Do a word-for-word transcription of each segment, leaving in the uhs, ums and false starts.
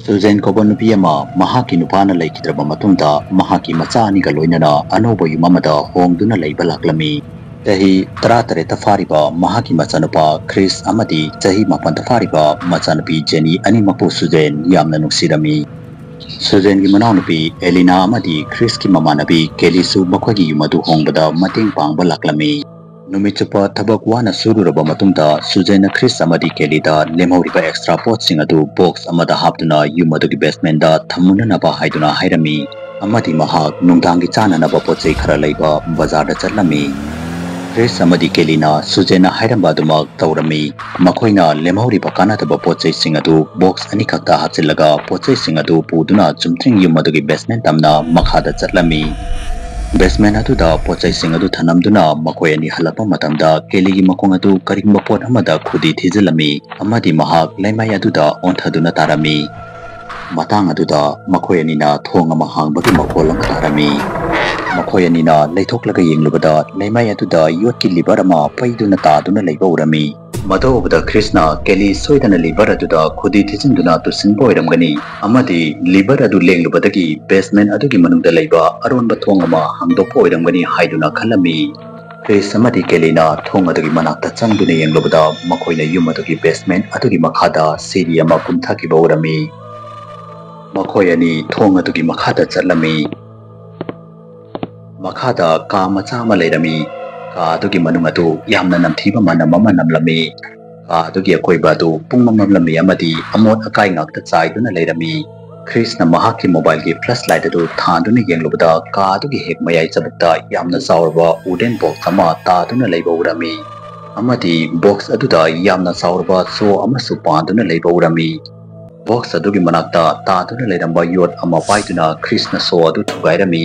ꯁꯨꯖꯦꯟ ꯀꯧꯕ ꯅꯨꯄꯤ ꯑꯃ ꯃꯍꯥꯛꯀꯤ ꯅꯨꯄꯥꯅ ꯂꯩꯈꯤꯗ꯭ꯔꯕ ꯃꯇꯨꯡꯗ ꯃꯍꯥꯛꯀꯤ ꯃꯆꯥ ꯑꯅꯤꯒ ꯂꯣꯏꯅꯅ ꯑꯅꯧꯕ ꯌꯨꯝ ꯑꯃꯗ ꯍꯣꯡꯗꯨꯅ ꯂꯩꯕ ꯂꯥꯛꯂꯝꯃꯤ꯫ ꯆꯍꯤ ꯇꯔꯥꯇꯔꯦꯠꯇ ꯐꯥꯔꯤꯕ ꯃꯍꯥꯛꯀꯤ ꯃꯆꯥꯅꯨꯄꯥ ꯈ꯭ꯔꯤꯁ ꯑꯃꯗꯤ ꯆꯍꯤ ꯃꯥꯄꯟꯗ ꯐꯥꯔꯤꯕ ꯃꯆꯥꯅꯨꯄꯤ ꯖꯦꯅꯤ ꯑꯅꯤꯃꯛꯄꯨ ꯁꯨꯖꯦꯟ ꯌꯥꯝꯅ ꯅꯨꯡꯁꯤꯔꯝꯃꯤ꯫ ꯁꯨꯖꯦꯟꯒꯤ ꯃꯅꯥꯎꯅꯨꯄꯤ ꯑꯦꯂꯤꯅꯥ ꯑꯃꯗꯤ ꯈ꯭ꯔꯤꯁꯀꯤ ꯃꯃꯥꯟꯅꯕꯤ ꯀꯦꯂꯤꯁꯨ ꯃꯈꯣꯏꯒꯤ ꯌꯨꯝ ꯑꯗꯨ ꯍꯣꯡꯕꯗ ꯃꯇꯦꯡ ꯄꯥꯡꯕ ꯂꯥꯛꯂꯝꯃꯤ꯫ ꯅꯨꯃꯤꯠ ꯆꯨꯞꯄ ꯊꯕꯛ ꯋꯥꯅ ꯁꯨꯔꯨꯔꯕ ꯃꯇꯨꯡꯗ ꯁꯨꯖꯦꯟꯅ ꯈ꯭ꯔꯤꯁ ꯑꯃꯗꯤ ꯀꯦꯂꯤꯗ ꯂꯦꯝꯍꯧꯔꯤꯕ ꯑꯦꯛꯁꯇ꯭ꯔꯥ ꯄꯣꯠꯁꯤꯡ ꯑꯗꯨ ꯕꯣꯛꯁ ꯑꯃꯗ ꯍꯥꯞꯇꯨꯅ ꯌꯨꯝ ꯑꯗꯨꯒꯤ ꯕꯦꯁꯃꯦꯟꯗ ꯊꯝꯃꯨꯅꯅꯕ ꯍꯥꯏꯗꯨꯅ ꯍꯥꯏꯔꯝꯃꯤ꯫ ꯑꯃꯗꯤ ꯃꯍꯥꯛ ꯅꯨꯡꯗꯥꯡꯒꯤ ꯆꯥꯅꯅꯕ ꯄꯣꯠ ꯆꯩ ꯈꯔ ꯂꯩꯕ ꯕꯖꯥꯔꯗ ꯆꯠꯂꯝꯃꯤ꯫ ꯈ꯭ꯔꯤꯁ ꯑꯃꯗꯤ ꯀꯦꯂꯤꯅ ꯁꯨꯖꯦꯟꯅ ꯍꯥꯏꯔꯝꯕ ꯑꯗꯨꯃꯛ ꯇꯧꯔꯝꯃꯤ꯫ ꯃꯈꯣꯏꯅ ꯂꯦꯝꯍꯧꯔꯤꯕ ꯀꯥꯟꯅꯗꯕ ꯄꯣꯠ ꯆꯩꯁꯤꯡ ꯑꯗꯨ ꯕꯣꯛꯁ ꯑꯅꯤꯈꯛꯇ ꯍꯥꯞꯆꯤꯜꯂꯒ ꯄꯣꯠ ꯆꯩꯁꯤꯡ ꯑꯗꯨ ꯄꯨꯗꯨꯅ ꯆꯨꯝꯗ꯭ꯔꯤꯡ ꯌꯨꯝ ꯑꯗꯨꯒꯤ ꯕꯦꯁꯃꯦꯟ ꯇꯝꯅ ꯃꯈꯥꯗ ꯆꯠꯂꯝꯃꯤ꯫ ꯕꯦꯁꯃꯦꯟ ꯑꯗꯨꯗ ꯄꯣꯠ ꯆꯩꯁꯤꯡ ꯑꯗꯨ ꯊꯅꯝꯗꯨꯅ ꯃꯈꯣꯏ ꯑꯅꯤ ꯍꯜꯂꯛꯄ ꯃꯇꯝꯗ ꯀꯦꯂꯤꯒꯤ ꯃꯈꯣꯡ ꯑꯗꯨ ꯀꯔꯤꯒꯨꯝꯕ ꯄꯣꯠ ꯑꯃꯗ ꯈꯨꯗꯤ ꯊꯤꯖꯤꯜꯂꯝꯃꯤ ꯑꯃꯗꯤ ꯃꯍꯥꯛ ꯂꯩꯃꯥꯏ ꯑꯗꯨꯗ ꯑꯣꯟꯊꯗꯨꯅ ꯇꯥꯔꯝꯃꯤ꯫ ꯃꯇꯥꯡ ꯑꯗꯨꯗ ꯃꯈꯣꯏ ꯑꯅꯤꯅ ꯊꯣꯡ ꯑꯃ ꯍꯥꯡꯕꯒꯤ ꯃꯈꯣꯜ ꯑꯃ ꯇꯥꯔꯝꯃꯤ꯫ ꯃꯈꯣꯏ ꯑꯅꯤꯅ ꯂꯩꯊꯣꯛꯂꯒ ꯌꯦꯡꯂꯨꯕꯗ ꯂꯩꯃꯥꯏ ꯑꯗꯨꯗ ꯌꯣꯠꯀꯤ ꯂꯤꯚꯔ ꯑꯃ ꯄꯩꯗꯨꯅ ꯇꯥꯗꯨꯅ ꯂꯩꯕ ꯎꯔꯝꯃꯤ꯫ ꯃꯗꯨ ꯎꯕꯗ ꯈ꯭ꯔꯤꯁꯅ ꯀꯦꯂꯤ ꯁꯣꯏꯗꯅ ꯂꯤꯚꯔ ꯑꯗꯨꯗ ꯈꯨꯗꯤ ꯊꯤꯖꯤꯟꯗꯨꯅ ꯇꯨꯁꯤꯟꯕ ꯑꯣꯏꯔꯝꯒꯅꯤ ꯑꯃꯗꯤ ꯂꯤꯚꯔ ꯑꯗꯨ ꯂꯦꯡꯂꯨꯕꯗꯒꯤ ꯕꯦꯁꯃꯦꯟ ꯑꯗꯨꯒꯤ ꯃꯅꯨꯡꯗ ꯂꯩꯕ ꯑꯔꯣꯟꯕ ꯊꯣꯡ ꯑꯃ ꯍꯥꯡꯗꯣꯛꯄ ꯑꯣꯏꯔꯝꯒꯅꯤ ꯍꯥꯏꯗꯨꯅ ꯈꯜꯂꯝꯃꯤ꯫ ꯈ꯭ꯔꯤꯁ ꯑꯃꯗꯤ ꯀꯦꯂꯤꯅ ꯊꯣꯡ ꯑꯗꯨꯒꯤ ꯃꯅꯥꯛꯇ ꯆꯪꯗꯨꯅ ꯌꯦꯡꯂꯨꯕꯗ ꯃꯈꯣꯏꯅ ꯌꯨꯝ ꯑꯗꯨꯒꯤ ꯕꯦꯁꯃꯦꯟ ꯑꯗꯨꯒꯤ ꯃꯈꯥꯗ ꯁꯤꯔꯤ ꯑꯃ ꯀꯨꯝꯊꯈꯤꯕ ꯎꯔꯝꯃꯤ꯫ ꯃꯈꯣꯏ ꯑꯅꯤ ꯊꯣꯡ ꯑꯗꯨꯒꯤ ꯃꯈꯥꯗ ꯆꯠꯂꯝꯃꯤ꯫ ꯃꯈꯥꯗ ꯀꯥ ꯃꯆꯥ ꯑꯃ ꯂꯩꯔꯝꯃꯤ꯫ ꯀꯥ ꯑꯗꯨꯒꯤ ꯃꯅꯨꯡ ꯑꯗꯨ ꯌꯥꯝꯅ ꯅꯝꯊꯤꯕ ꯃꯅꯝ ꯑꯃ ꯅꯝꯂꯝꯃꯤ꯫ ꯀꯥ ꯑꯗꯨꯒꯤ ꯑꯀꯣꯏꯕ ꯑꯗꯨ ꯄꯨꯡꯃꯝ ꯃꯝꯂꯝꯃꯤ ꯑꯃꯗꯤ ꯑꯃꯣꯠ ꯑꯀꯥꯏ ꯉꯥꯛꯇ ꯆꯥꯏꯗꯨꯅ ꯂꯩꯔꯝꯃꯤ꯫ ꯈ꯭ꯔꯤꯁꯅ ꯃꯍꯥꯛꯀꯤ ꯃꯣꯕꯥꯏꯜꯒꯤ ꯐ꯭ꯂꯥꯁ ꯂꯥꯏꯠ ꯑꯗꯨ ꯊꯥꯟꯗꯨꯅ ꯌꯦꯡꯂꯨꯕꯗ ꯀꯥ ꯑꯗꯨꯒꯤ ꯍꯦꯛ ꯃꯌꯥꯏ ꯆꯕꯨꯛꯇ ꯌꯥꯝꯅ ꯆꯥꯎꯔꯕ ꯋꯨꯗꯦꯟ ꯕꯣꯛꯁ ꯑꯃ ꯇꯥꯗꯨꯅ ꯂꯩꯕ ꯎꯔꯝꯃꯤ ꯑꯃꯗꯤ ꯕꯣꯛꯁ ꯑꯗꯨꯗ ꯌꯥꯝꯅ ꯆꯥꯎꯔꯕ ꯁꯣ ꯑꯃꯁꯨ ꯄꯥꯟꯗꯨꯅ ꯂꯩꯕ ꯎꯔꯝꯃꯤ꯫ ꯕꯣꯛꯁ ꯑꯗꯨꯒꯤ ꯃꯅꯥꯛꯇ ꯇꯥꯗꯨꯅ ꯂꯩꯔꯝꯕ ꯌꯣꯠ ꯑꯃ ꯄꯥꯏꯗꯨꯅ ꯈ꯭ꯔꯤꯁꯅ ꯁꯣ ꯑꯗꯨ ꯊꯨꯒꯥꯏꯔꯝꯃꯤ꯫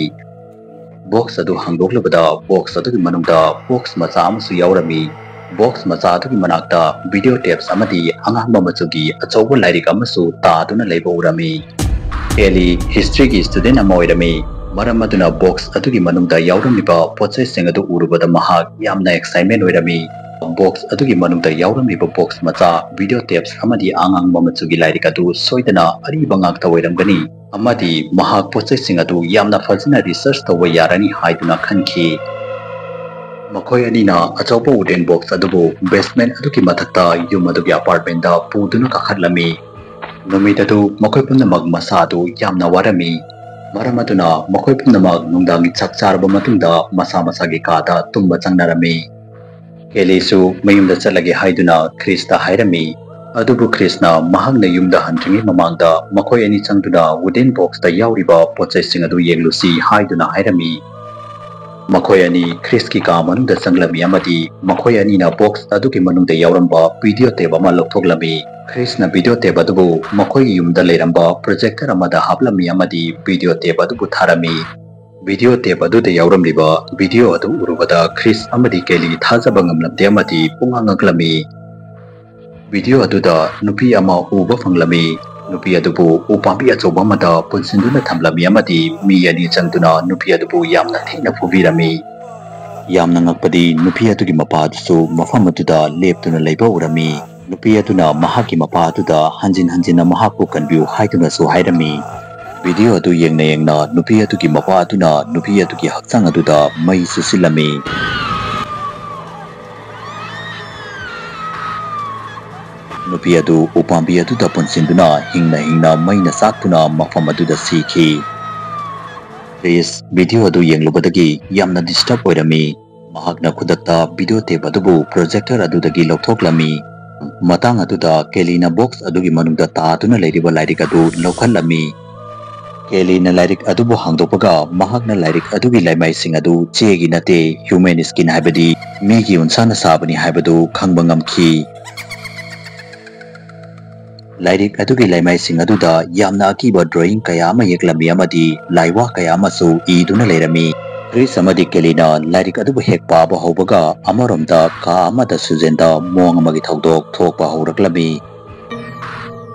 ꯕꯣꯛꯁ ꯑꯗꯨ ꯍꯥꯡꯗꯣꯛꯂꯨꯕꯗ ꯕꯣꯛꯁ ꯑꯗꯨꯒꯤ ꯃꯅꯨꯡꯗ ꯕꯣꯛꯁ ꯃꯆꯥ ꯑꯃꯁꯨ ꯌꯥꯎꯔꯝꯃꯤ꯫ ꯕꯣꯛꯁ ꯃꯆꯥ ꯑꯗꯨꯒꯤ ꯃꯅꯥꯛꯇ ꯚꯤꯗꯤꯑꯣ ꯇꯦꯞꯁ ꯑꯃꯗꯤ ꯑꯉꯥꯡꯕ ꯃꯆꯨꯒꯤ ꯑꯆꯧꯕ ꯂꯥꯏꯔꯤꯛ ꯑꯃꯁꯨ ꯇꯥꯗꯨꯅ ꯂꯩꯕ ꯎꯔꯝꯃꯤ꯫ ꯀꯦꯂꯤ ꯍꯤꯁꯇ꯭ꯔꯤꯒꯤ ꯁ꯭ꯇꯨꯗꯦꯟ ꯑꯃ ꯑꯣꯏꯔꯝꯃꯤ꯫ ꯃꯔꯝ ꯑꯗꯨꯅ ꯕꯣꯛꯁ ꯑꯗꯨꯒꯤ ꯃꯅꯨꯡꯗ ꯌꯥꯎꯔꯝꯃꯤꯕ ꯄꯣꯠꯆꯩꯁꯤꯡ ꯑꯗꯨ ꯎꯔꯨꯕꯗ ꯃꯍꯥꯛ ꯌꯥꯝꯅ ꯑꯦꯛꯁꯥꯏꯠꯃꯦꯟ ꯑꯣꯏꯔꯝꯃꯤ꯫ ꯕꯣꯛꯁ ꯑꯗꯨꯒꯤ ꯃꯅꯨꯡꯗ ꯌꯥꯎꯔꯝꯂꯤꯕ ꯕꯣꯛꯁ ꯃꯆꯥ, ꯚꯤꯗꯤꯑꯣ ꯇꯦꯞꯁ ꯑꯃꯗꯤ ꯑꯉꯥꯡꯕ ꯃꯆꯨꯒꯤ ꯂꯥꯏꯔꯤꯛ ꯑꯗꯨ ꯁꯣꯏꯗꯅ ꯑꯔꯤꯕ ꯉꯥꯛꯇ ꯑꯣꯏꯔꯝꯒꯅꯤ, ꯑꯃꯗꯤ ꯃꯍꯥꯛ ꯄꯣꯠꯆꯩꯁꯤꯡ ꯑꯗꯨ ꯌꯥꯝꯅ ꯐꯖꯅ ꯔꯤꯁꯔꯆ ꯇꯧꯕ ꯌꯥꯔꯅꯤ ꯍꯥꯏꯗꯨꯅ ꯈꯟꯈꯤ꯫ ꯃꯈꯣꯏ ꯑꯅꯤꯅ ꯑꯆꯧꯕ ꯋꯨꯗꯦꯟ ꯕꯣꯛꯁ ꯑꯗꯨꯕꯨ ꯕꯦꯁꯃꯦꯟ ꯑꯗꯨꯒꯤ ꯃꯊꯛꯇ ꯌꯨꯝ ꯑꯗꯨꯒꯤ ꯑꯄꯥꯔꯠꯃꯦꯟꯗ ꯄꯨꯗꯨꯅ ꯀꯥꯈꯠꯂꯝꯃꯤ꯫ ꯅꯨꯃꯤꯠ ꯑꯗꯨ ꯃꯈꯣꯏ ꯄꯨꯝꯅꯃꯛ ꯃꯁꯥ ꯑꯗꯨ ꯌꯥꯝꯅ ꯋꯥꯔꯝꯃꯤ꯫ ꯃꯔꯝ ꯑꯗꯨꯅ ꯃꯈꯣꯏ ꯄꯨꯝꯅꯃꯛ ꯅꯨꯡꯗꯥꯡꯒꯤ ꯆꯥꯛ ꯆꯥꯔꯕ ꯃꯇꯨꯡꯗ ꯃꯁꯥ ꯃꯁꯥꯒꯤ ꯀꯥꯗ ꯇꯨꯝꯕ ꯆꯪꯅꯔꯝꯃꯤ꯫ ꯀꯦꯂꯤꯁꯨ ꯃꯌꯨꯝꯗ ꯆꯠꯂꯒꯦ ꯍꯥꯏꯗꯨꯅ ꯈ꯭ꯔꯤꯁꯇ ꯍꯥꯏꯔꯝꯃꯤ꯫ ꯑꯗꯨꯕꯨ ꯈ꯭ꯔꯤꯁꯅ ꯃꯍꯥꯛꯅ ꯌꯨꯝꯗ ꯍꯟꯗ꯭ꯔꯤꯉꯩ ꯃꯃꯥꯡꯗ ꯃꯈꯣꯏ ꯑꯅꯤ ꯆꯪꯗꯨꯅ ꯋꯨꯗꯦꯟ ꯕꯣꯛꯁꯇ ꯌꯥꯎꯔꯤꯕ ꯄꯣꯠꯆꯩꯁꯤꯡ ꯑꯗꯨ ꯌꯦꯡꯂꯨꯁꯤ ꯍꯥꯏꯗꯨꯅ ꯍꯥꯏꯔꯝꯃꯤ꯫ ꯃꯈꯣꯏ ꯑꯅꯤ ꯈ꯭ꯔꯤꯁꯀꯤ ꯀꯥ ꯃꯅꯨꯡꯗ ꯆꯪꯂꯝꯃꯤ ꯑꯃꯗꯤ ꯃꯈꯣꯏ ꯑꯅꯤꯅ ꯕꯣꯛꯁ ꯑꯗꯨꯒꯤ ꯃꯅꯨꯡꯗ ꯌꯥꯎꯔꯝꯕ ꯚꯤꯗꯤꯑꯣ ꯇꯦꯞ ꯑꯃ ꯂꯧꯊꯣꯛꯂꯝꯃꯤ꯫ ꯈ꯭ꯔꯤꯁꯅ ꯚꯤꯗꯤꯑꯣ ꯇꯦꯞ ꯑꯗꯨꯕꯨ ꯃꯈꯣꯏꯒꯤ ꯌꯨꯝꯗ ꯂꯩꯔꯝꯕ ꯄ꯭ꯔꯣꯖꯦꯛꯇꯔ ꯑꯃꯗ ꯍꯥꯞꯂꯝꯃꯤ ꯑꯃꯗꯤ ꯚꯤꯗꯤꯑꯣ ꯇꯦꯞ ꯑꯗꯨꯕꯨ ꯊꯥꯔꯝꯃꯤ꯫ ꯚꯤꯗꯤꯑꯣ ꯇꯦꯞ ꯑꯗꯨꯗ ꯌꯥꯎꯔꯝꯂꯤꯕ ꯚꯤꯗꯤꯑꯣ ꯑꯗꯨ ꯎꯔꯨꯕꯗ ꯈ꯭ꯔꯤꯁ ꯑꯃꯗꯤ ꯀꯦꯂꯤ ꯊꯥꯖꯕ ꯉꯝꯂꯝꯗꯦ ꯑꯃꯗꯤ ꯄꯨꯡꯉꯥꯡ ꯉꯛꯂꯝꯃꯤ꯫ ꯚꯤꯗꯤꯑꯣ ꯑꯗꯨꯗ ꯅꯨꯄꯤ ꯑꯃ ꯎꯕ ꯐꯪꯂꯝꯃꯤ꯫ ꯅꯨꯄꯤ ꯑꯗꯨꯕꯨ ꯎꯄꯥꯝꯕꯤ ꯑꯆꯧꯕ ꯑꯃꯗ ꯄꯨꯟꯁꯤꯟꯗꯨꯅ ꯊꯝꯂꯝꯃꯤ ꯑꯃꯗꯤ ꯃꯤ ꯑꯅꯤ ꯆꯪꯗꯨꯅ ꯅꯨꯄꯤ ꯑꯗꯨꯕꯨ ꯌꯥꯝꯅ ꯊꯤꯅ ꯐꯨꯕꯤꯔꯝꯃꯤ꯫ ꯌꯥꯝꯅ ꯉꯛꯄꯗꯤ ꯅꯨꯄꯤ ꯑꯗꯨꯒꯤ ꯃꯄꯥ ꯑꯗꯨꯁꯨ ꯃꯐꯝ ꯑꯗꯨꯗ ꯂꯦꯞꯇꯨꯅ ꯂꯩꯕ ꯎꯔꯝꯃꯤ꯫ ꯅꯨꯄꯤ ꯑꯗꯨꯅ ꯃꯍꯥꯛꯀꯤ ꯃꯄꯥ ꯑꯗꯨꯗ ꯍꯟꯖꯤꯟ ꯍꯟꯖꯤꯟꯅ ꯃꯍꯥꯛꯄꯨ ꯀꯟꯕꯤꯌꯨ ꯍꯥꯏꯗꯨꯅꯁꯨ ꯍꯥꯏꯔꯝꯃꯤ꯫ ꯚꯤꯗꯤꯑꯣ ꯑꯗꯨ ꯌꯦꯡꯅ ꯌꯦꯡꯅ ꯅꯨꯄꯤ ꯑꯗꯨꯒꯤ ꯃꯄꯥ ꯑꯗꯨꯅ ꯅꯨꯄꯤ ꯑꯗꯨꯒꯤ ꯍꯛꯆꯥꯡ ꯑꯗꯨꯗ ꯃꯩ ꯆꯨꯁꯤꯜꯂꯝꯃꯤ꯫ ꯅꯨꯄꯤ ꯑꯗꯨ ꯎꯄꯥꯝꯕꯤ ꯑꯗꯨꯗ ꯄꯨꯟꯁꯤꯟꯗꯨꯅ ꯍꯤꯡꯅ ꯍꯤꯡꯅ ꯃꯩꯅ ꯆꯥꯛꯇꯨꯅ ꯃꯐꯝ ꯑꯗꯨꯗ ꯁꯤꯈꯤ꯫ ꯈ꯭ꯔꯤꯁ ꯚꯤꯗꯤꯑꯣ ꯑꯗꯨ ꯌꯦꯡꯂꯨꯕꯗꯒꯤ ꯌꯥꯝꯅ ꯗꯤꯁꯇꯔꯕ ꯑꯣꯏꯔꯝꯃꯤ꯫ ꯃꯍꯥꯛꯅ ꯈꯨꯗꯛꯇ ꯚꯤꯗꯤꯑꯣ ꯇꯦꯞ ꯑꯗꯨꯕꯨ ꯄ꯭ꯔꯣꯖꯦꯛꯇꯔ ꯑꯗꯨꯗꯒꯤ ꯂꯧꯊꯣꯛꯂꯝꯃꯤ꯫ ꯃꯇꯥꯡ ꯑꯗꯨꯗ ꯀꯦꯂꯤꯅ ꯕꯣꯛꯁ ꯑꯗꯨꯒꯤ ꯃꯅꯨꯡꯗ ꯇꯥꯗꯨꯅ ꯂꯩꯔꯤꯕ ꯂꯥꯏꯔꯤꯛ ꯑꯗꯨ ꯂꯧꯈꯠꯂꯝꯃꯤ꯫ ꯀꯦꯂꯤꯅ ꯂꯥꯏꯔꯤꯛ ꯑꯗꯨꯕꯨ ꯍꯥꯡꯗꯣꯛꯄꯒ ꯃꯍꯥꯛꯅ ꯂꯥꯏꯔꯤꯛ ꯑꯗꯨꯒꯤ ꯂꯩꯃꯥꯏꯁꯤꯡ ꯑꯗꯨ ꯆꯦꯒꯤ ꯅꯠꯇꯦ, ꯍ꯭ꯌꯨꯃꯦꯟ ꯁ꯭ꯀꯤꯟ ꯍꯥꯏꯕꯗꯤ ꯃꯤꯒꯤ ꯎꯟꯁꯥꯅ ꯁꯥꯕꯅꯤ ꯍꯥꯏꯕꯗꯨ ꯈꯪꯕ ꯉꯝꯈꯤ꯫ ꯂꯥꯏꯔꯤꯛ ꯑꯗꯨꯒꯤ ꯂꯩꯃꯥꯏꯁꯤꯡ ꯑꯗꯨꯗ ꯌꯥꯝꯅ ꯑꯀꯤꯕ ꯗ꯭ꯔꯣꯌꯤꯡ ꯀꯌꯥ ꯑꯃ ꯌꯦꯛꯂꯝꯃꯤ ꯑꯃꯗꯤ ꯂꯥꯏꯋꯥ ꯀꯌꯥ ꯑꯃꯁꯨ ꯏꯗꯨꯅ ꯂꯩꯔꯝꯃꯤ꯫ ꯈ꯭ꯔꯤꯁ ꯑꯃꯗꯤ ꯀꯦꯂꯤꯅ ꯂꯥꯏꯔꯤꯛ ꯑꯗꯨꯕꯨ ꯍꯦꯛ ꯄꯥꯕ ꯍꯧꯕꯒ ꯑꯃꯔꯣꯝꯗ ꯀꯥ ꯑꯃꯗ ꯁꯨꯖꯦꯟꯗ ꯃꯑꯣꯡ ꯑꯃꯒꯤ ꯊꯧꯗꯣꯛ ꯊꯣꯛꯄ ꯍꯧꯔꯛꯂꯝꯃꯤ꯫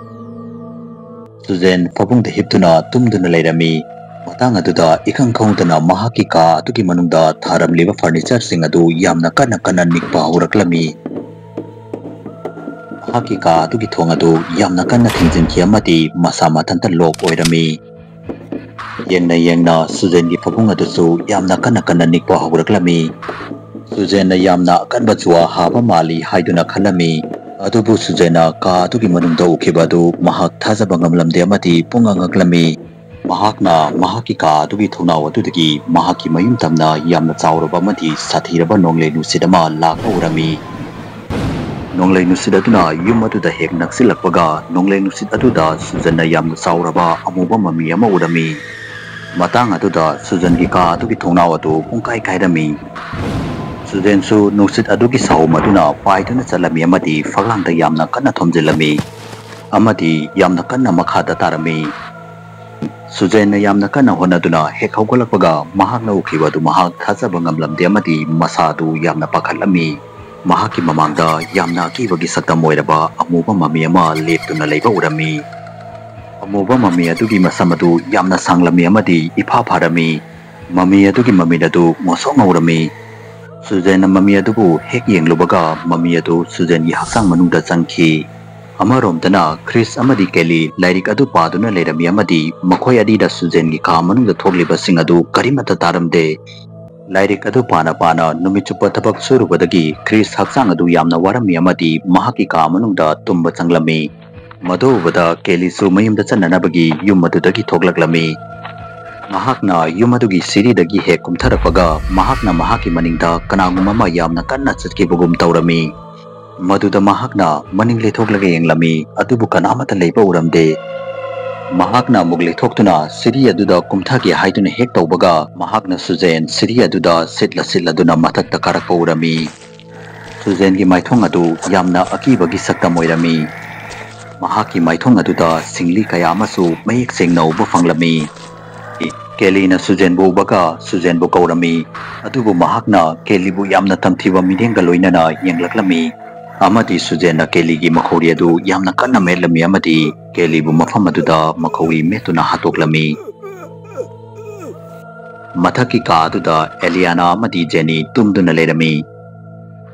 ꯁꯨꯖꯦꯟ ꯐꯃꯨꯡꯗ ꯍꯤꯞꯇꯨꯅ ꯇꯨꯝꯗꯨꯅ ꯂꯩꯔꯝꯃꯤ꯫ ꯃꯇꯥꯡ ꯑꯗꯨꯗ ꯏꯈꯪ ꯈꯪꯍꯧꯗꯅ ꯃꯍꯥꯛꯀꯤ ꯀꯥ ꯑꯗꯨꯒꯤ ꯃꯅꯨꯡꯗ ꯊꯥꯔꯝꯂꯤꯕ furnitureꯁꯤꯡ ꯑꯗꯨ ꯌꯥꯝꯅ ꯀꯟꯅ ꯀꯟꯅ ꯅꯤꯛꯄ ꯍꯧꯔꯛꯂꯝꯃꯤ꯫ ꯃꯍꯥꯛꯀꯤ ꯀꯥ ꯑꯗꯨꯒꯤ ꯊꯣꯡ ꯑꯗꯨ ꯌꯥꯝꯅ ꯀꯟꯅ ꯊꯤꯡꯖꯤꯟꯈꯤ ꯑꯃꯗꯤ ꯃꯁꯥ ꯃꯊꯟꯇ lock ꯑꯣꯏꯔꯝꯃꯤ꯫ ꯌꯦꯡꯅ ꯌꯦꯡꯅ ꯁꯨꯖꯦꯟꯒꯤ ꯐꯃꯨꯡ ꯑꯗꯨꯁꯨ ꯌꯥꯝꯅ ꯀꯟꯅ ꯀꯟꯅ ꯅꯤꯛꯄ ꯍꯧꯔꯛꯂꯝꯃꯤ꯫ ꯁꯨꯖꯦꯟꯅ ꯌꯥꯝꯅ ꯑꯀꯟꯕ ꯖꯨꯋꯥ ꯍꯥꯕ ꯃꯥꯜꯂꯤ ꯍꯥꯏꯗꯨꯅ ꯈꯜꯂꯝꯃꯤ꯫ ꯑꯗꯨꯕꯨ ꯁꯨꯖꯦꯟꯅ ꯀꯥ ꯑꯗꯨꯒꯤ ꯃꯅꯨꯡꯗ ꯎꯈꯤꯕ ꯑꯗꯨ ꯃꯍꯥꯛ ꯊꯥꯖꯕ ꯉꯝꯂꯝꯗꯦ ꯑꯃꯗꯤ ꯄꯨꯡꯉꯛ ꯉꯛꯂꯝꯃꯤ꯫ ꯃꯍꯥꯛꯅ ꯃꯍꯥꯛꯀꯤ ꯀꯥ ꯑꯗꯨꯒꯤ ꯊꯣꯡꯅꯥꯎ ꯑꯗꯨꯗꯒꯤ ꯃꯍꯥꯛꯀꯤ ꯃꯌꯨꯝ ꯇꯝꯅ ꯌꯥꯝꯅ ꯆꯥꯎꯔꯕ ꯑꯃꯗꯤ ꯁꯥꯊꯤꯔꯕ ꯅꯣꯡꯂꯩ ꯅꯨꯡꯁꯤꯠ ꯑꯃ ꯂꯥꯛꯄ ꯎꯔꯝꯃꯤ꯫ ꯅꯣꯡꯂꯩ ꯅꯨꯡꯁꯤꯠ ꯑꯗꯨꯅ ꯌꯨꯝ ꯑꯗꯨꯗ ꯍꯦꯛ ꯅꯛꯁꯤꯜꯂꯛꯄꯒ, ꯅꯣꯡꯂꯩ ꯅꯨꯡꯁꯤꯠ ꯑꯗꯨꯗ ꯁꯨꯖꯟꯅ ꯌꯥꯝꯅ ꯆꯥꯎꯔꯕ ꯑꯃꯨꯕ ꯃꯃꯤ ꯑꯃ ꯎꯔꯝꯃꯤ꯫ ꯃꯇꯥꯡ ꯑꯗꯨꯗ ꯁꯨꯖꯟꯒꯤ ꯀꯥ ꯑꯗꯨꯒꯤ ꯊꯣꯡꯅꯥꯎ ꯑꯗꯨ ꯄꯨꯡꯀꯥꯏ ꯀꯥꯏꯔꯝꯃꯤ꯫ ꯁꯨꯖꯦꯟꯁꯨ ꯅꯨꯡꯁꯤꯠ ꯑꯗꯨꯒꯤ ꯁꯥꯍꯨꯝ ꯑꯗꯨꯅ ꯄꯥꯏꯗꯨꯅ ꯆꯠꯂꯝꯃꯤ ꯑꯃꯗꯤ ꯐꯛꯂꯥꯡꯗ ꯌꯥꯝꯅ ꯀꯟꯅ ꯊꯣꯝꯖꯤꯜꯂꯝꯃꯤ ꯑꯃꯗꯤ ꯌꯥꯝꯅ ꯀꯟꯅ ꯃꯈꯥꯗ ꯇꯥꯔꯝꯃꯤ꯫ ꯁꯨꯖꯦꯟꯅ ꯌꯥꯝꯅ ꯀꯟꯅ ꯍꯣꯠꯅꯗꯨꯅ ꯍꯦꯛ ꯍꯧꯒꯠꯂꯛꯄꯒ, ꯃꯍꯥꯛꯅ ꯎꯈꯤꯕ ꯑꯗꯨ ꯃꯍꯥꯛ ꯊꯥꯖꯕ ꯉꯝꯂꯝꯗꯦ ꯑꯃꯗꯤ ꯃꯁꯥ ꯑꯗꯨ ꯌꯥꯝꯅ ꯄꯥꯈꯠꯂꯝꯃꯤ꯫ ꯃꯍꯥꯛꯀꯤ ꯃꯃꯥꯡꯗ ꯌꯥꯝꯅ ꯑꯀꯤꯕꯒꯤ ꯁꯛꯇꯝ ꯑꯣꯏꯔꯕ ꯑꯃꯨꯕ ꯃꯃꯤ ꯑꯃ ꯂꯦꯞꯇꯨꯅ ꯂꯩꯕ ꯎꯔꯝꯃꯤ꯫ ꯑꯃꯨꯕ ꯃꯃꯤ ꯑꯗꯨꯒꯤ ꯃꯁꯝ ꯑꯗꯨ ꯌꯥꯝꯅ ꯁꯥꯡꯂꯝꯃꯤ ꯑꯃꯗꯤ ꯏꯐꯥ ꯐꯥꯔꯝꯃꯤ꯫ ꯃꯃꯤ ꯑꯗꯨꯒꯤ ꯃꯃꯤꯠ ꯑꯗꯨ ꯉꯧꯁꯣꯛ ꯉꯧꯔꯝꯃꯤ꯫ ꯁꯨꯖꯦꯟꯅ ꯃꯃꯤ ꯑꯗꯨꯕꯨ ꯍꯦꯛ ꯌꯦꯡꯂꯨꯕꯒ, ꯃꯃꯤ ꯑꯗꯨ ꯁꯨꯖꯦꯟꯒꯤ ꯍꯛꯆꯥꯡ ꯃꯅꯨꯡꯗ ꯆꯪꯈꯤ꯫ ꯑꯃꯔꯣꯝꯗꯅ ꯀ꯭ꯔꯤꯁ ꯑꯃꯗꯤ ꯀꯦꯂꯤ ꯂꯥꯏꯔꯤꯛ ꯑꯗꯨ ꯄꯥꯗꯨꯅ ꯂꯩꯔꯝꯃꯤ ꯑꯃꯗꯤ ꯃꯈꯣꯏ ꯑꯅꯤꯅ ꯁꯨꯖꯦꯟꯒꯤ ꯀꯥ ꯃꯅꯨꯡꯗ ꯊꯣꯛꯂꯤꯕꯁꯤꯡ ꯑꯗꯨ ꯀꯔꯤꯃꯠꯇ ꯇꯥꯔꯝꯗꯦ꯫ ꯂꯥꯏꯔꯤꯛ ꯑꯗꯨ ꯄꯥꯅ ꯄꯥꯅ ꯅꯨꯃꯤꯠ ꯆꯨꯞꯄ ꯊꯕꯛ ꯁꯨꯔꯨꯕꯗꯒꯤ ꯀ꯭ꯔꯤꯁ ꯍꯛꯆꯥꯡ ꯑꯗꯨ ꯌꯥꯝꯅ ꯋꯥꯔꯝꯃꯤ ꯑꯃꯗꯤ ꯃꯍꯥꯛꯀꯤ ꯀꯥ ꯃꯅꯨꯡꯗ ꯇꯨꯝꯕ ꯆꯪꯂꯝꯃꯤ꯫ ꯃꯗꯨ ꯎꯕꯗ ꯀꯦꯂꯤꯁꯨ ꯃꯌꯨꯝꯗ ꯆꯠꯅꯅꯕꯒꯤ ꯌꯨꯝ ꯑꯗꯨꯗꯒꯤ ꯊꯣꯛꯂꯛꯂꯝꯃꯤ꯫ ꯃꯍꯥꯛꯅ ꯌꯨꯝ ꯑꯗꯨꯒꯤ ꯁꯤꯔꯤꯗꯒꯤ ꯍꯦꯛ ꯀꯨꯝꯊꯔꯛꯄꯒ, ꯃꯍꯥꯛꯅ ꯃꯍꯥꯛꯀꯤ ꯃꯅꯤꯡꯗ ꯀꯅꯥꯒꯨꯝꯕ ꯑꯃ ꯌꯥꯝꯅ ꯀꯟꯅ ꯆꯠꯈꯤꯕꯒꯨꯝ ꯇꯧꯔꯝꯃꯤ꯫ ꯃꯗꯨꯗ ꯃꯍꯥꯛꯅ ꯃꯅꯤꯡ ꯂꯩꯊꯣꯛꯂꯒ ꯌꯦꯡꯂꯝꯃꯤ, ꯑꯗꯨꯕꯨ ꯀꯅꯥꯃꯠꯇ ꯂꯩꯕ ꯎꯔꯝꯗꯦ꯫ ꯃꯍꯥꯛꯅ ꯑꯃꯨꯛ ꯂꯩꯊꯣꯛꯇꯨꯅ ꯁꯤꯔꯤ ꯑꯗꯨꯗ ꯀꯨꯝꯊꯒꯦ ꯍꯥꯏꯗꯨꯅ ꯍꯦꯛ ꯇꯧꯕꯒ, ꯃꯍꯥꯛꯅ ꯁꯨꯖꯦꯟ ꯁꯤꯔꯤ ꯑꯗꯨꯗ ꯁꯤꯠꯂ ꯁꯤꯠꯂꯗꯨꯅ ꯃꯊꯛꯇ ꯀꯥꯔꯛꯄ ꯎꯔꯝꯃꯤ꯫ ꯁꯨꯖꯦꯟꯒꯤ ꯃꯥꯏꯊꯣꯡ ꯑꯗꯨ ꯌꯥꯝꯅ ꯑꯀꯤꯕꯒꯤ ꯁꯛꯇꯝ ꯑꯣꯏꯔꯝꯃꯤ꯫ ꯃꯍꯥꯛꯀꯤ ꯃꯥꯏꯊꯣꯡ ꯑꯗꯨꯗ ꯁꯤꯡꯂꯤ ꯀꯌꯥ ꯑꯃꯁꯨ ꯃꯌꯦꯛ ꯁꯦꯡꯅ ꯎꯕ ꯐꯪꯂꯝꯃꯤ꯫ ꯀꯦꯂꯤꯅ ꯁꯨꯖꯦꯟꯕꯨ ꯎꯕꯒ ꯁꯨꯖꯦꯟꯕꯨ ꯀꯧꯔꯝꯃꯤ, ꯑꯗꯨꯕꯨ ꯃꯍꯥꯛꯅ ꯀꯦꯂꯤꯕꯨ ꯌꯥꯝꯅ ꯇꯝꯊꯤꯕ ꯃꯤꯠꯌꯦꯡꯒ ꯂꯣꯏꯅꯅ ꯌꯦꯡꯂꯛꯂꯝꯃꯤ꯫ ꯑꯃꯗꯤ ꯁꯨꯖꯦꯟꯅ ꯀꯦꯂꯤꯒꯤ ꯃꯈꯧꯔꯤ ꯑꯗꯨ ꯌꯥꯝꯅ ꯀꯟꯅ ꯃꯦꯠꯂꯝꯃꯤ ꯑꯃꯗꯤ ꯀꯦꯂꯤꯕꯨ ꯃꯐꯝ ꯑꯗꯨꯗ ꯃꯈꯧꯔꯤ ꯃꯦꯠꯇꯨꯅ ꯍꯥꯠꯇꯣꯛꯂꯝꯃꯤ꯫ ꯃꯊꯛꯀꯤ ꯀꯥ ꯑꯗꯨꯗ ꯑꯦꯂꯤꯌꯥꯅꯥ ꯑꯃꯗꯤ ꯖꯦꯅꯤ ꯇꯨꯝꯗꯨꯅ ꯂꯩꯔꯝꯃꯤ꯫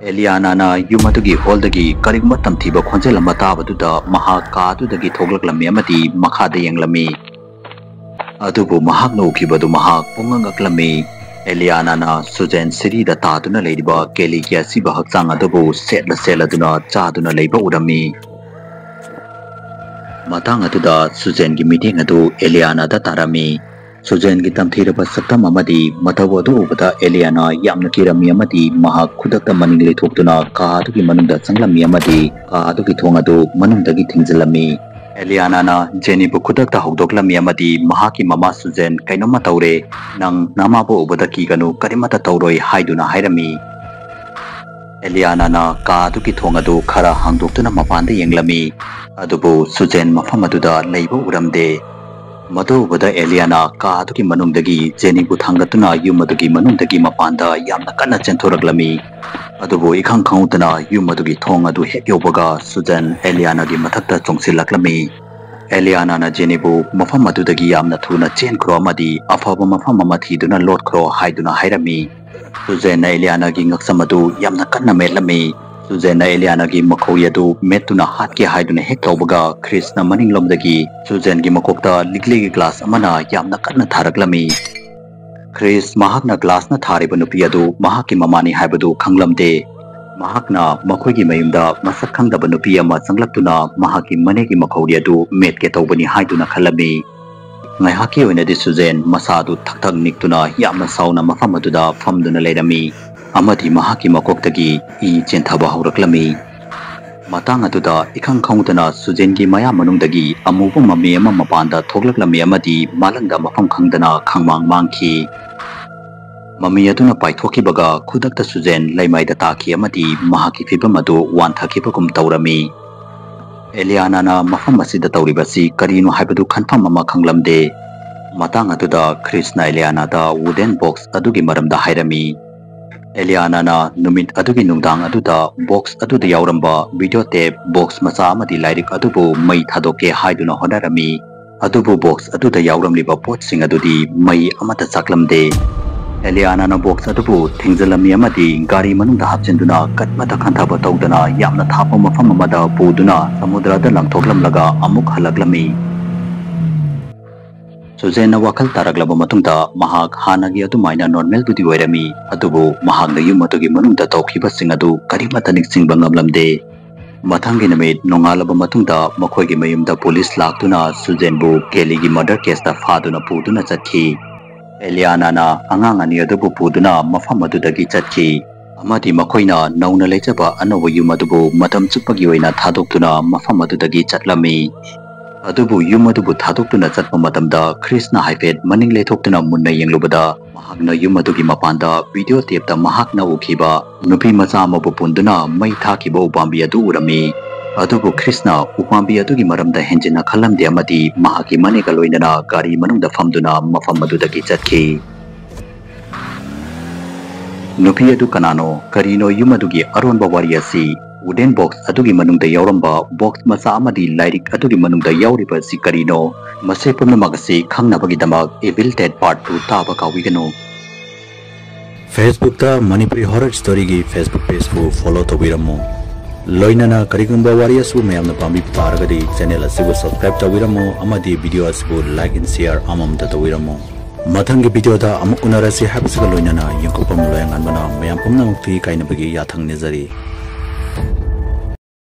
ꯑꯦꯂꯤꯌꯥꯅꯥꯅ ꯌꯨꯝ ꯑꯗꯨꯒꯤ ꯍꯣꯜꯗꯒꯤ ꯀꯔꯤꯒꯨꯝꯕ ꯇꯝꯊꯤꯕ ꯈꯣꯟꯖꯦꯜ ꯑꯃ ꯇꯥꯕꯗꯨꯗ ꯃꯍꯥꯛ ꯀꯥ ꯑꯗꯨꯗꯒꯤ ꯊꯣꯛꯂꯛꯂꯝꯃꯤ ꯑꯃꯗꯤ ꯃꯈꯥꯗ ꯌꯦꯡꯂꯝꯃꯤ꯫ ꯑꯗꯨꯕꯨ ꯃꯍꯥꯛꯅ ꯎꯈꯤꯕꯗꯨ ꯃꯍꯥꯛ ꯄꯨꯡꯉꯛ ꯉꯛꯂꯝꯃꯤ꯫ ꯑꯦꯂꯤꯌꯥꯅꯥꯅ ꯁꯨꯖꯦꯟ ꯁꯤꯔꯤꯗ ꯇꯥꯗꯨꯅ ꯂꯩꯔꯤꯕ ꯀꯦꯂꯤꯒꯤ ꯑꯁꯤꯕ ꯍꯛꯆꯥꯡ ꯑꯗꯨꯕꯨ ꯁꯦꯠꯂ ꯁꯦꯠꯂꯗꯨꯅ ꯆꯥꯗꯨꯅ ꯂꯩꯕ ꯎꯔꯝꯃꯤ꯫ ꯃꯇꯥꯡ ꯑꯗꯨꯗ ꯁꯨꯖꯦꯟꯒꯤ ꯃꯤꯠꯌꯦꯡ ꯑꯗꯨ ꯑꯦꯂꯤꯌꯥꯅꯥꯗ ꯇꯥꯔꯝꯃꯤ꯫ ꯁꯨꯖꯦꯟꯒꯤ ꯇꯝꯊꯤꯔꯕ ꯁꯛꯇꯝ ꯑꯃꯗꯤ ꯃꯇꯧ ꯑꯗꯨ ꯎꯕꯗ ꯑꯦꯂꯤꯌꯥꯅꯥ ꯌꯥꯝꯅ ꯀꯤꯔꯝꯃꯤ ꯑꯃꯗꯤ ꯃꯍꯥꯛ ꯈꯨꯗꯛꯇ ꯃꯅꯤꯡ ꯂꯩꯊꯣꯛꯇꯨꯅ ꯀꯥ ꯑꯗꯨꯒꯤ ꯃꯅꯨꯡꯗ ꯆꯪꯂꯝꯃꯤ ꯑꯃꯗꯤ ꯀꯥ ꯑꯗꯨꯒꯤ ꯊꯣꯡ ꯑꯗꯨ ꯃꯅꯨꯡꯗꯒꯤ ꯊꯤꯡꯖꯤꯜꯂꯝꯃꯤ꯫ ꯑꯦꯂꯤꯌꯥꯅꯥꯅ ꯖꯦꯅꯤꯕꯨ ꯈꯨꯗꯛꯇ ꯍꯧꯗꯣꯛꯂꯝꯃꯤ ꯑꯃꯗꯤ ꯃꯍꯥꯛꯀꯤ ꯃꯃꯥ ꯁꯨꯖꯦꯟ, "ꯀꯩꯅꯣꯝꯃ ꯇꯧꯔꯦ, ꯅꯪ ꯅꯃꯥꯕꯨ ꯎꯕꯗ ꯀꯤꯒꯅꯨ, ꯀꯔꯤꯃꯠꯇ ꯇꯧꯔꯣꯏ" ꯍꯥꯏꯗꯨꯅ ꯍꯥꯏꯔꯝꯃꯤ꯫ ꯑꯦꯂꯤꯌꯥꯅꯥꯅ ꯀꯥ ꯑꯗꯨꯒꯤ ꯊꯣꯡ ꯑꯗꯨ ꯈꯔ ꯍꯥꯡꯗꯣꯛꯇꯨꯅ ꯃꯄꯥꯟꯗ ꯌꯦꯡꯂꯝꯃꯤ, ꯑꯗꯨꯕꯨ ꯁꯨꯖꯦꯟ ꯃꯐꯝ ꯑꯗꯨꯗ ꯂꯩꯕ ꯎꯔꯝꯗꯦ꯫ ꯃꯗꯨ ꯎꯕꯗ ꯑꯦꯂꯤꯌꯥꯅꯥ ꯀꯥ ꯑꯗꯨꯒꯤ ꯃꯅꯨꯡꯗꯒꯤ ꯖꯦꯅꯤꯕꯨ ꯊꯥꯡꯒꯠꯇꯨꯅ ꯌꯨꯝ ꯑꯗꯨꯒꯤ ꯃꯅꯨꯡꯗꯒꯤ ꯃꯄꯥꯟꯗ ꯌꯥꯝꯅ ꯀꯟꯅ ꯆꯦꯟꯊꯣꯔꯛꯂꯝꯃꯤ꯫ ꯑꯗꯨꯕꯨ ꯏꯈꯪ ꯈꯪꯍꯧꯗꯅ ꯌꯨꯝ ꯑꯗꯨꯒꯤ ꯊꯣꯡ ꯑꯗꯨ ꯍꯦꯛ ꯌꯧꯕꯒ ꯁꯨꯖꯦꯟ ꯑꯦꯂꯤꯌꯥꯅꯥꯒꯤ ꯃꯊꯛꯇ ꯆꯣꯡꯁꯤꯜꯂꯛꯂꯝꯃꯤ꯫ ꯑꯦꯂꯤꯌꯥꯅꯥꯅ ꯖꯦꯅꯤꯕꯨ ꯃꯐꯝ ꯑꯗꯨꯗꯒꯤ ꯌꯥꯝꯅ ꯊꯨꯅ ꯆꯦꯟꯈ꯭ꯔꯣ ꯑꯃꯗꯤ ꯑꯐꯕ ꯃꯐꯝ ꯑꯃ ꯊꯤꯗꯨꯅ ꯂꯣꯠꯈ꯭ꯔꯣ ꯍꯥꯏꯗꯨꯅ ꯍꯥꯏꯔꯝꯃꯤ꯫ ꯁꯨꯖꯦꯟꯅ ꯑꯦꯂꯤꯌꯥꯅꯥꯒꯤ ꯉꯛꯁꯝ ꯑꯗꯨ ꯌꯥꯝꯅ ꯀꯟꯅ ꯃꯦꯠꯂꯝꯃꯤ꯫ ꯁꯨꯖꯦꯟꯅ ꯑꯦꯂꯤꯌꯥꯅꯥꯒꯤ ꯃꯈꯧꯔꯤ ꯑꯗꯨ ꯃꯦꯠꯇꯨꯅ ꯍꯥꯠꯀꯦ ꯍꯥꯏꯗꯨꯅ ꯍꯦꯛ ꯇꯧꯕꯒ ꯈ꯭ꯔꯤꯁꯅ ꯃꯅꯤꯡꯂꯣꯝꯗꯒꯤ ꯁꯨꯖꯦꯟꯒꯤ ꯃꯀꯣꯛꯇ ꯂꯤꯛꯂꯤꯒꯤ ꯒ꯭ꯂꯥꯁ ꯑꯃꯅ ꯌꯥꯝꯅ ꯀꯟꯅ ꯊꯥꯔꯛꯂꯝꯃꯤ꯫ ꯈ꯭ꯔꯤꯁ ꯃꯍꯥꯛꯅ ꯒ꯭ꯂꯥꯁꯅ ꯊꯥꯔꯤꯕ ꯅꯨꯄꯤ ꯑꯗꯨ ꯃꯍꯥꯛꯀꯤ ꯃꯃꯥꯅꯤ ꯍꯥꯏꯕꯗꯨ ꯈꯪꯂꯝꯗꯦ꯫ ꯃꯍꯥꯛꯅ ꯃꯈꯣꯏꯒꯤ ꯃꯌꯨꯝꯗ ꯃꯁꯛ ꯈꯪꯗꯕ ꯅꯨꯄꯤ ꯑꯃ ꯆꯪꯂꯛꯇꯨꯅ ꯃꯍꯥꯛꯀꯤ ꯃꯅꯦꯒꯤ ꯃꯈꯧꯔꯤ ꯑꯗꯨ ꯃꯦꯠꯀꯦ ꯇꯧꯕꯅꯤ ꯍꯥꯏꯗꯨꯅ ꯈꯜꯂꯝꯃꯤ꯫ ꯉꯥꯏꯍꯥꯛꯀꯤ ꯑꯣꯏꯅꯗꯤ ꯁꯨꯖꯦꯟ ꯃꯁꯥ ꯑꯗꯨ ꯊꯛ ꯊꯛ ꯅꯤꯛꯇꯨꯅ ꯌꯥꯝꯅ ꯁꯥꯎꯅ ꯃꯐꯝ ꯑꯗꯨꯗ ꯐꯝꯗꯨꯅ ꯂꯩꯔꯝꯃꯤ ꯑꯃꯗꯤ ꯃꯍꯥꯛꯀꯤ ꯃꯀꯣꯛꯇꯒꯤ ꯏ ꯆꯦꯟꯊꯕ ꯍꯧꯔꯛꯂꯝꯃꯤ꯫ ꯃꯇꯥꯡ ꯑꯗꯨꯗ ꯏꯈꯪ ꯈꯪꯍꯧꯗꯅ ꯁꯨꯖꯦꯟꯒꯤ ꯃꯌꯥ ꯃꯅꯨꯡꯗꯒꯤ ꯑꯃꯨꯕ ꯃꯃꯤ ꯑꯃ ꯃꯄꯥꯟꯗ ꯊꯣꯛꯂꯛꯂꯝꯃꯤ ꯑꯃꯗꯤ ꯃꯥꯂꯪꯗ ꯃꯐꯝ ꯈꯪꯗꯅ ꯈꯪꯃꯥꯡ ꯃꯥꯡꯈꯤ꯫ ꯃꯃꯤ ꯑꯗꯨꯅ ꯄꯥꯏꯊꯣꯛꯈꯤꯕꯒ ꯈꯨꯗꯛꯇ ꯁꯨꯖꯦꯟ ꯂꯩꯃꯥꯏꯗ ꯇꯥꯈꯤ ꯑꯃꯗꯤ ꯃꯍꯥꯛꯀꯤ ꯐꯤꯕꯝ ꯑꯗꯨ ꯋꯥꯟꯊꯈꯤꯕꯒꯨꯝ ꯇꯧꯔꯝꯃꯤ꯫ ꯑꯦꯂꯤꯌꯥꯅꯥꯅ ꯃꯐꯝ ꯑꯁꯤꯗ ꯇꯧꯔꯤꯕꯁꯤ ꯀꯔꯤꯅꯣ ꯍꯥꯏꯕꯗꯨ ꯈꯟꯐꯝ ꯑꯃ ꯈꯪꯂꯝꯗꯦ꯫ ꯃꯇꯥꯡ ꯑꯗꯨꯗ ꯈ꯭ꯔꯤꯁꯅ ꯑꯦꯂꯤꯌꯥꯅꯥꯗ ꯋꯨꯗꯦꯟ ꯕꯣꯛꯁ ꯑꯗꯨꯒꯤ ꯃꯔꯝꯗ ꯍꯥꯏꯔꯝꯃꯤ꯫ ꯑꯦꯂꯤꯌꯥꯅꯥꯅ ꯅꯨꯃꯤꯠ ꯑꯗꯨꯒꯤ ꯅꯨꯡꯗꯥꯡ ꯑꯗꯨꯗ ꯕꯣꯛꯁ ꯑꯗꯨꯗ ꯌꯥꯎꯔꯝꯕ ꯚꯤꯗꯤꯑꯣ ꯇꯦꯞ, ꯕꯣꯛꯁ ꯃꯆꯥ ꯑꯃꯗꯤ ꯂꯥꯏꯔꯤꯛ ꯑꯗꯨꯕꯨ ꯃꯩ ꯊꯥꯗꯣꯛꯀꯦ ꯍꯥꯏꯗꯨꯅ ꯍꯣꯠꯅꯔꯝꯃꯤ꯫ ꯑꯗꯨꯕꯨ ꯕꯣꯛꯁ ꯑꯗꯨꯗ ꯌꯥꯎꯔꯝꯂꯤꯕ ꯄꯣꯠꯁꯤꯡ ꯑꯗꯨꯗꯤ ꯃꯩ ꯑꯃꯠꯇ ꯆꯥꯛꯂꯝꯗꯦ꯫ ꯑꯦꯂꯤꯌꯥꯅꯥꯅ ꯕꯣꯛꯁ ꯑꯗꯨꯕꯨ ꯊꯦꯡꯖꯤꯜꯂꯝꯃꯤ ꯑꯃꯗꯤ ꯒꯥꯔꯤ ꯃꯅꯨꯡꯗ ꯍꯥꯞꯆꯤꯟꯗꯨꯅ ꯀꯠꯃꯠꯇ ꯈꯟꯊꯕ ꯇꯧꯗꯅ ꯌꯥꯝꯅ ꯊꯥꯞꯄ ꯃꯐꯝ ꯑꯃꯗ ꯄꯨꯗꯨꯅ ꯁꯃꯨꯗ꯭ꯔꯗ ꯂꯪꯊꯣꯛꯂꯝꯂꯒ ꯑꯃꯨꯛ ꯍꯜꯂꯛꯂꯝꯃꯤ꯫ ꯁꯨꯖꯦꯟꯅ ꯋꯥꯈꯜ ꯇꯥꯔꯛꯂꯕ ꯃꯇꯨꯡꯗ ꯃꯍꯥꯛ ꯍꯥꯟꯅꯒꯤ ꯑꯗꯨꯃꯥꯏꯅ ꯅꯣꯔꯃꯦꯜꯕꯨꯗꯤ ꯑꯣꯏꯔꯝꯃꯤ, ꯑꯗꯨꯕꯨ ꯃꯍꯥꯛꯅ ꯌꯨꯝ ꯑꯗꯨꯒꯤ ꯃꯅꯨꯡꯗ ꯇꯧꯈꯤꯕꯁꯤꯡ ꯑꯗꯨ ꯀꯔꯤꯃꯠꯇ ꯅꯤꯡꯁꯤꯡꯕ ꯉꯝꯂꯝꯗꯦ꯫ ꯃꯊꯪꯒꯤ ꯅꯨꯃꯤꯠ ꯅꯣꯡꯉꯥꯜꯂꯕ ꯃꯇꯨꯡꯗ ꯃꯈꯣꯏꯒꯤ ꯃꯌꯨꯝꯗ ꯄꯨꯂꯤꯁ ꯂꯥꯛꯇꯨꯅ ꯁꯨꯖꯦꯟꯕꯨ ꯀꯦꯂꯤꯒꯤ ꯃꯔꯗꯔ ꯀꯦꯁꯇ ꯐꯥꯗꯨꯅ ꯄꯨꯗꯨꯅ ꯆꯠꯈꯤ꯫ ꯑꯦꯂꯤꯌꯥꯅꯥꯅ ꯑꯉꯥꯡ ꯑꯅꯤ ꯑꯗꯨꯕꯨ ꯄꯨꯗꯨꯅ ꯃꯐꯝ ꯑꯗꯨꯗꯒꯤ ꯆꯠꯈꯤ ꯑꯃꯗꯤ ꯃꯈꯣꯏꯅ ꯅꯧꯅ ꯂꯩꯖꯕ ꯑꯅꯧꯕ ꯌꯨꯝ ꯑꯗꯨꯕꯨ ꯃꯇꯝ ꯆꯨꯞꯄꯒꯤ ꯑꯣꯏꯅ ꯊꯥꯗꯣꯛꯇꯨꯅ ꯃꯐꯝ ꯑꯗꯨꯗꯒꯤ ꯆꯠꯂꯝꯃꯤ꯫ ꯑꯗꯨꯕꯨ ꯌꯨꯝ ꯑꯗꯨꯕꯨ ꯊꯥꯗꯣꯛꯇꯨꯅ ꯆꯠꯄ ꯃꯇꯝꯗ ꯈ꯭ꯔꯤꯁꯅ ꯍꯥꯏꯐꯦꯠ ꯃꯅꯤꯡ ꯂꯩꯊꯣꯛꯇꯨꯅ ꯃꯨꯟꯅ ꯌꯦꯡꯂꯨꯕꯗ ꯃꯍꯥꯛꯅ ꯌꯨꯝ ꯑꯗꯨꯒꯤ ꯃꯄꯥꯟꯗ ꯚꯤꯗꯤꯑꯣ ꯇꯦꯞꯇ ꯃꯍꯥꯛꯅ ꯎꯈꯤꯕ ꯅꯨꯄꯤ ꯃꯆꯥ ꯑꯃꯕꯨ ꯄꯨꯟꯗꯨꯅ ꯃꯩ ꯊꯥꯈꯤꯕ ꯎꯄꯥꯝꯕꯤ ꯑꯗꯨ ꯎꯔꯝꯃꯤ꯫ ꯑꯗꯨꯕꯨ ꯈ꯭ꯔꯤꯁꯅ ꯎꯄꯥꯝꯕꯤ ꯑꯗꯨꯒꯤ ꯃꯔꯝꯗ ꯍꯦꯟꯖꯤꯟꯅ ꯈꯜꯂꯝꯗꯦ ꯑꯃꯗꯤ ꯃꯍꯥꯛꯀꯤ ꯃꯅꯦꯒ ꯂꯣꯏꯅꯅ ꯒꯥꯔꯤ ꯃꯅꯨꯡꯗ ꯐꯝꯗꯨꯅ ꯃꯐꯝ ꯑꯗꯨꯗꯒꯤ ꯆꯠꯈꯤ꯫ ꯅꯨꯄꯤ ꯑꯗꯨ ꯀꯅꯥꯅꯣ? ꯀꯔꯤꯅꯣ ꯌꯨꯝ ꯑꯗꯨꯒꯤ ꯑꯔꯣꯟꯕ ꯋꯥꯔꯤ ꯑꯁꯤ? ꯋꯨꯗꯦꯟ ꯕꯣꯛꯁ ꯑꯗꯨꯒꯤ ꯃꯅꯨꯡꯗ ꯌꯥꯎꯔꯝꯕ ꯕꯣꯛꯁ ꯃꯆꯥ ꯑꯃꯗꯤ ꯂꯥꯏꯔꯤꯛ ꯑꯗꯨꯒꯤ ꯃꯅꯨꯡꯗ ꯌꯥꯎꯔꯤꯕ ꯑꯁꯤ ꯀꯔꯤꯅꯣ? ꯃꯁꯤ ꯄꯨꯝꯅꯃꯛ ꯑꯁꯤ ꯈꯪꯅꯕꯒꯤꯗꯃꯛ Evil Dead Part Two ꯇꯥꯕ ꯀꯥꯎꯕꯤꯒꯅꯨ꯫ Facebookꯇ Manipuri Horror Storyꯒꯤ Facebook pageꯄꯨ follow ꯇꯧꯕꯤꯔꯝꯃꯨ꯫ ꯂꯣꯏꯅꯅ ꯀꯔꯤꯒꯨꯝꯕ ꯋꯥꯔꯤ ꯑꯁꯤꯕꯨ ꯃꯌꯥꯝꯅ ꯄꯥꯝꯕꯤꯕ ꯇꯥꯔꯒꯗꯤ channel ꯑꯁꯤꯕꯨ subscribe ꯇꯧꯕꯤꯔꯝꯃꯨ ꯑꯃꯗꯤ video ꯑꯁꯤꯕꯨ like and share ꯑꯃꯃꯝꯇ ꯇꯧꯕꯤꯔꯝꯃꯨ꯫ ꯃꯊꯪꯒꯤ videoꯗ ꯑꯃꯨꯛ ꯎꯅꯔꯁꯤ ꯍꯥꯏꯕꯁꯤꯒ ꯂꯣꯏꯅꯅ ꯌꯦꯡꯊꯣꯛꯄꯝ ꯂꯣꯌꯥꯉꯥꯟꯕꯅ ꯃꯌꯥꯝ ꯄꯨꯝꯅꯃꯛꯇ ꯀꯥꯏꯅꯕꯒꯤ ꯌꯥꯊꯪ ꯅꯤꯖꯔꯤ꯫